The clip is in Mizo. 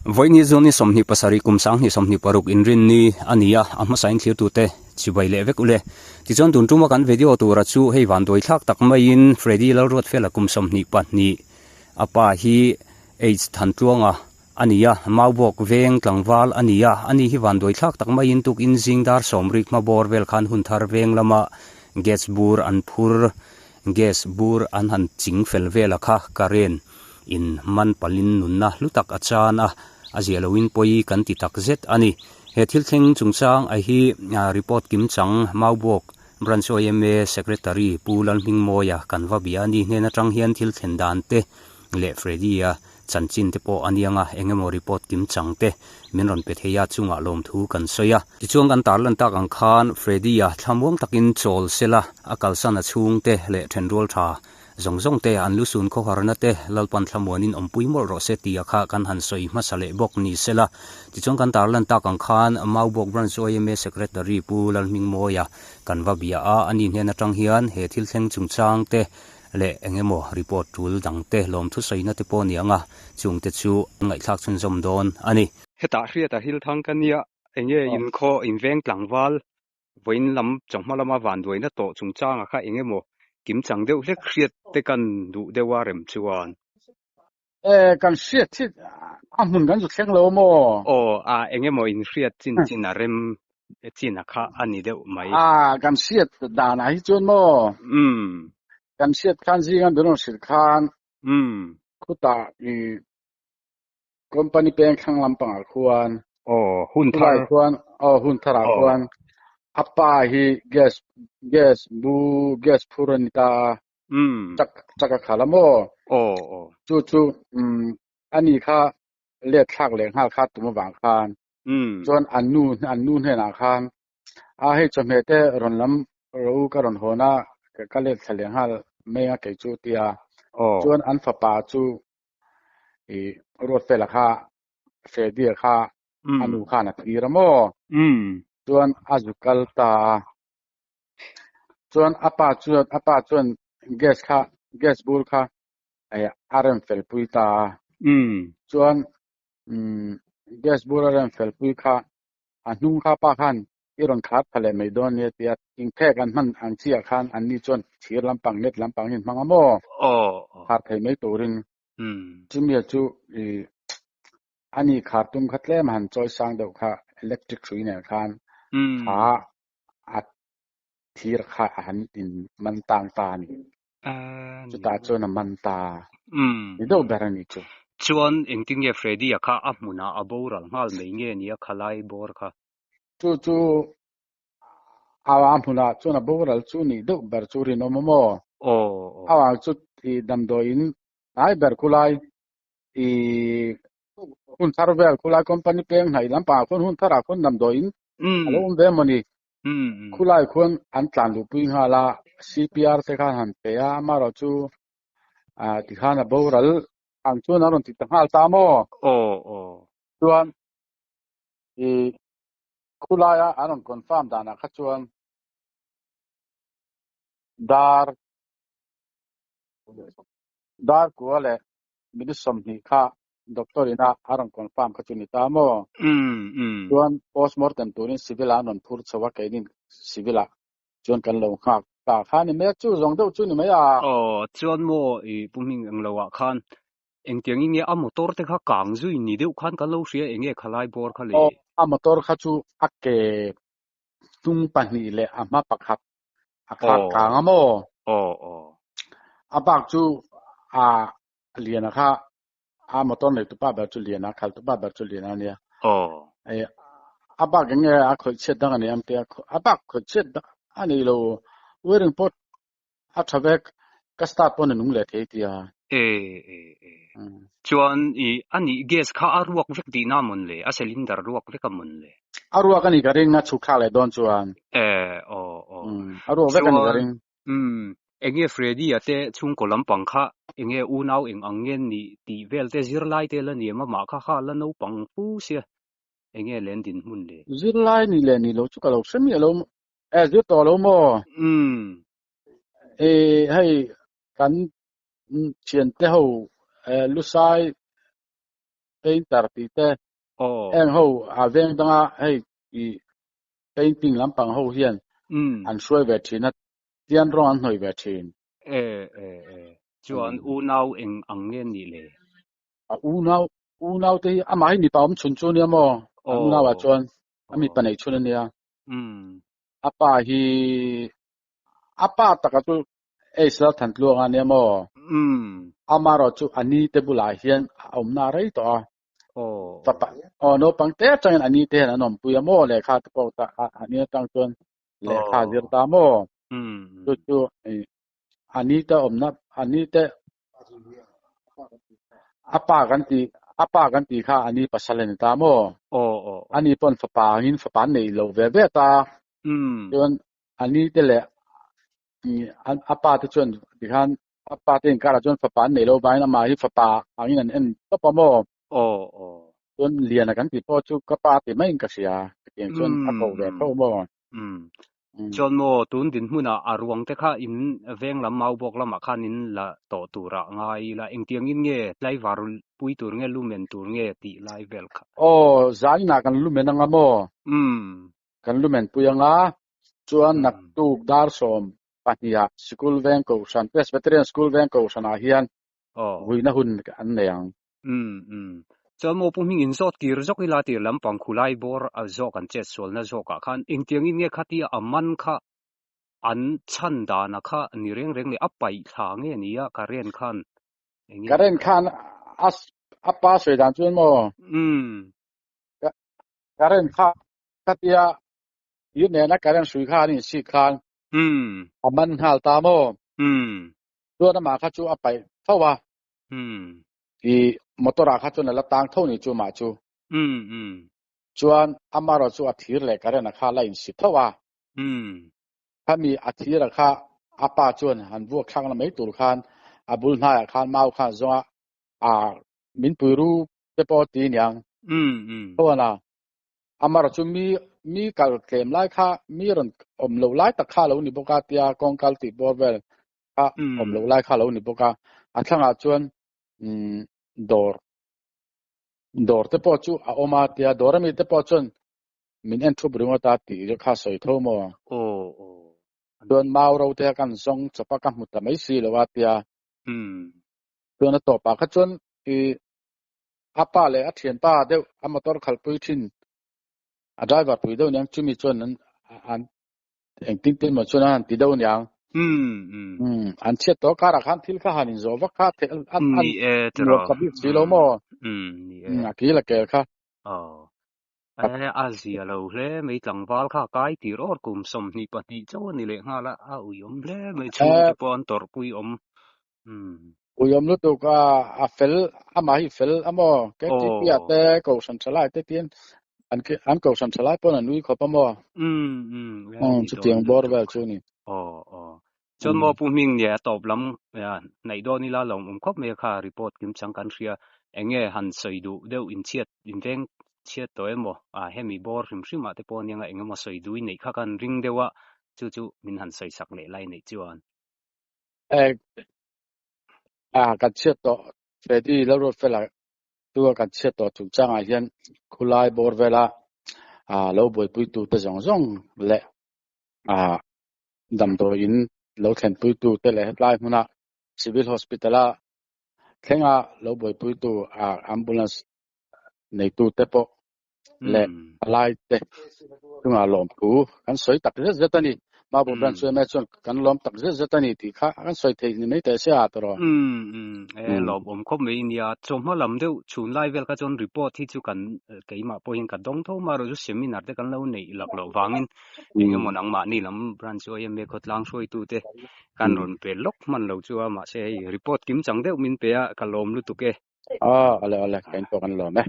Vawiin hi June 27 kum 2026 inrinni a ni a, a hmasa in thlirtute chibai leh vek ule. Tichuan tun tuma kan video tura chu hei vanduai thlak tak maiin Freddy Lalruatfela kum 22 a pa hi H Thantluanga a ni a, Maubawk veng tlangval a ni a, ani hi vanduai thlak tak maiin tukin zing dar sawmrik hma bawr vel khan hun thar veng lama gas bur an phur gas bur an han ching fel vel a kha current in man palin nunna hlu tak a chan a, a zia loin pawi kan ti tak zet a ni. He thil thleng chungchang a hi report kim chang Maubawk Branch yma Secretary Pu Lalhmingmawia kan va bia a ni hnen atang hian thil thlen dan te leh Freddy-a chanchin te pawh a niang a, eng emaw report kim chang te min rawn pe thei a, chungah lawmthu kan sawi a. Tichuan kan tarlan tak ang khan Freddy-a thlamuang takin chawl sela a kalsan a chhungte leh thenrual tha Zawng zawng te, an lusun khawharna te, Lalpan thlamuanin awmpui mawlh rawh se tia kha kan han sawi hmasa leh bawk ni se la. Tichuan kan tarlan tak ang khan Maubawk Branch yma Secretary Pu Lalhmingmawia kan va bia a, ani hnen atang hian he thil thleng chungchang te leh eng emaw report tul dang te lawmthu sawina te pawh a ni ang a, chung te chu an ngaihthlak chhunzawm dawn a ni. Hetah hriat a hil thang ka nia, enge inkhaw inveng tlangval Vawiin lam chawhma lama vanduaina tawh chungchanga kha eng emaw kimchang deuh hlek hriat te kan duh deuh a rem chuan. E, kan hriat hi a hmun kan zu thleng lo maw? Aw, a eng emaw in hriat chin chin a rem chin a kha a ni deuh mai. A, kan hriat danah hi chuan maw? Umm. Kan hriat khan zinga min rawn hrilh khan. Umm. Khutah i Company peng thlang lampangah khuan Aw, hun thar. Khulai khuan, aw hun tharah khuan a pa hi gas gas bu gas phur a ni ta a. Umm. Chak chak a khal a maw? Aw aw. Chu chu umm ani kha let thlak leh nghal kha tum avang khan. Umm. Chuan an nu an nu hnenah khan a hei chawhmeh te rawn lam rawh u ka rawn hawn a ka let thla leh nghal mai a kei chu tia. Aw. Chuan an fapa chu i Ruatfela kha Freddy-a kha a nu khan a thlir a maw? Chuan a zu kal ta a. Chuan a pa chuan a pa chuan gas kha gas bur kha a rem fel pui ta a. Chuan gas bur a rem fel pui kha a hnung kha pa khan i rawn khar tha leh mai dawn nia tia thingphek an hman ang chiah khan anni chuan thir lampang net lampang hi an hmang a maw? Khar thei mai turin chumia chu i ani khar tum kha tlem han chawi sang deuh kha electric hrui nen khan kha a thir kha a han in man tang ta a ni. Chutah chuan a man ta ni deuh ber a ni chu. Chuan engtin nge Freddy-a kha a hmunah a boral nghal mai nge nia khalai bawr kha? Chu chu a hmunah chuan a boral chu nih deuh ber chu rinawm a maw? Aw. A vang chu i damdawiin hnai ber khulai i hun thar vel khulai company peng hnaih lampangah khuan hun tharah khuan damdawiin a lo awm ve mawni. Khulai khuan an tlan luhpui nghal a, CPR te khan han pe a, amaherawh chu tikhan a boral ang chuan a rawn ti ta nghal ta maw? Aw aw. Chuan i khulaia an rawn confirm danah kha chuan dar dar kua leh minute 20 kha doctor ina a rawn confirm kha chu ni ta maw? Chuan postmortem turin civil ah an rawn phur chho a keinin civil ah chuan kan lo nghak ta kha ni mai a chu zawng deuh chu ni mai a. Aw chuan maw i pu hming englo ah khan Engtiangin nge a motor te kha kang zui ni deuh khan kan lo hria eng nge khalai bawr kha le? Aw, a motor kha chu a ke hnung pahnih leh a hma pakhat a khak kang a maw? Aw, aw. A bak chu a Liana kha a motor nei tupa ber chu Liana, khal tupa ber chu Liana a nia. Aw. A bak eng nge a khawih chhiat dang a ni am tia, a bak khawih chhiat dang a ni lo, wiring pawh A tha vek, ka start pawn a nung leh thei tia. E e e. Chuan i a nih gas kha a ruak vek tihna mawn le? A cylinder ruak vek a mawn le? A ruak a nih ka ring, a chhuk thlak leh dawn chuan. E aw aw. A ruak vek a nih ka ring. Umm enge Freddy-a te chhungkaw lampang kha enge unau eng ang nge nih tih vel te zirlai te la ni em amah kha kha la naupang fu sia enge len dinhmun le? Zirlai nih leh nih loh chu ka lo hre miah lo E zir tawh lo maw? Umm. E hei kan thiante ho Lusai. painter tih te heng ho a veng danga hei ih painting lampang ho hian an hruai ve thin a, tian rawng an hnawih ve thin. E e e chuan unau eng ang nge nih le? A unau unau te hi amah hi mipa awm chhun chu ania maw? An unau ah chuan a mipa neih chhun ania. A pa hi a pa taka chu Ace Lalthantluanga ania maw? Amarawh chu a ni te bulah hian a awmna a rei tawh a. Fapa aw naupang te atangin a ni te hian an awmpui a maw lehkha te pawh ta a ni atang chuan lehkha a zir ta maw? Chu chu a ni te awmna a ni te a pa kan ti a pa kan tih kha a ni pasal a ni ta maw? A ni pawn fapa angin fapa an nei lo ve ve ta. Chuan a ni te leh a pa te chuan tikhan a pa te inkarah chuan fapa an nei lo vangin amah hi fapa angin an en tawp a maw? Chuan Liana kan tih pawh chu ka pa ti maiin ka hria chutiang chuan a ko ve tho maw? Chuan maw tun dinhmunah a ruang te kha in veng lam mau bawk lamah khan in la tawh turah ngai ila engtiangin nge tlaivar pui tur nge lumen tur nge tih lai vel kha? Aw zaninah kan lumen anga maw? Kan lumen pui anga chuan naktuk dar 12ah sikul veng kohhran Presbyterian School veng kohhranah hian vuina hun an nei ang. Chuan maw Pu Hming in zawt kir zawk ila tir lampang khulai bawr a zawk an chet sualna zawkah khan engtiangin nge khatia a man kha an chhan dana kha ni reng reng leh a paih thla nge nia current khan enge ni Current khan a a pa sawi dan chuan maw current kha khatia thir nena current hrui kha an insik khan a man nghal ta maw chuan amah kha chu a paih tho a i motor ah kha chuan a la tang tho ni chu mah chu chuan amarawh chu a thir leh current a kha la insi tho a khami a thir a kha a pa chuan han vuak thlak na mai tur khan a bul hnaiah khan mau khan zawnga a min pui ru te pawh ti niang chuan a amarawh chu mi mi kal tlem lai kha mi rawn awm lo lai tak kha a lo ni bawk a tia kawng kal tih bawr vel kha awm lo lai kha a lo ni bawk a a thlangah chuan umm dawr dawr te pawh chu a awm a tia dawr ami te pawh chuan min en thup ringawt a tih te kha sawi tho maw chuan mau ro te kan zawng chawp a ka hmu ta mai si lo a tia chuan a tawpah kha chuan ih a pa leh a thianpa deuh a motor khalhpui thin a driver pui deuh aniang chumi chuan an an engtin tin maw chuan an han ti deuh aniang umm an chhiat tawh karah khan thil kha han inzawh vak kha theih an an Ni e nuam tiraw kha bik si lo maw umm ni e umm a kil a kel kha aw e a zia lo hle mai tlangval kha kai tir awr kum 22 chauh a ni leh nghal a a uiawm hle mai chhungte pawh an tawrhpui awm umm Uiawm lutuk a a fel amah hi fel a maw KTP ah te kohhran tha lai te tiin an an kohhran tha lai pawn an ui khawp a maw umm umm chutiang bawr vel chu a ni. Aw aw chuan maw Pu Hming nia a tawp lam hnaih dawn ila lawm awm khawp mai a kha report kim chang kan hria enge han sawi duh deuh inchhiat inveng chhiat tawh emaw a hemi bawr hrim hrim ah te pawh anianga engemaw sawi duh i neih kha khan ring deuh a chu chu min han sawi sak leh lai neih chuan. A kan chhiat tawh Freddy Lalruatfela chu a kan chhiat tawh chungchangah hian khulai bawr vela ah lo buaipuitu te zawng zawng leh ah damdawiin lo thlenpuitu te leh hetlai hmuna Civil Hospital a thlenga lo buaipuitu ah ambulance neitu te pawh leh palai te chungah lawmthu kan sawi tak zet zet a ni. Mabuk Branch chu chuan kan lawm tak zet zet a ni tih kha kan sawi thei ni mai teh se a tawh. E lawm awm khawp mai nia. Chawhma lam deuh chhun lai vel kha chuan report hi chu kan keimah pawhin ka dawng tho ma erawh chu seminar te kan lo neih lak loh vangin engemaw nangmahni lam branch chu IMA khawtlang hruaitute kan rawn pe lawk hman lo chu a mahse hei report kim chang deuh min pe a ka lawm lutuk e. Aw ale ale ka in pawh kan lawm e.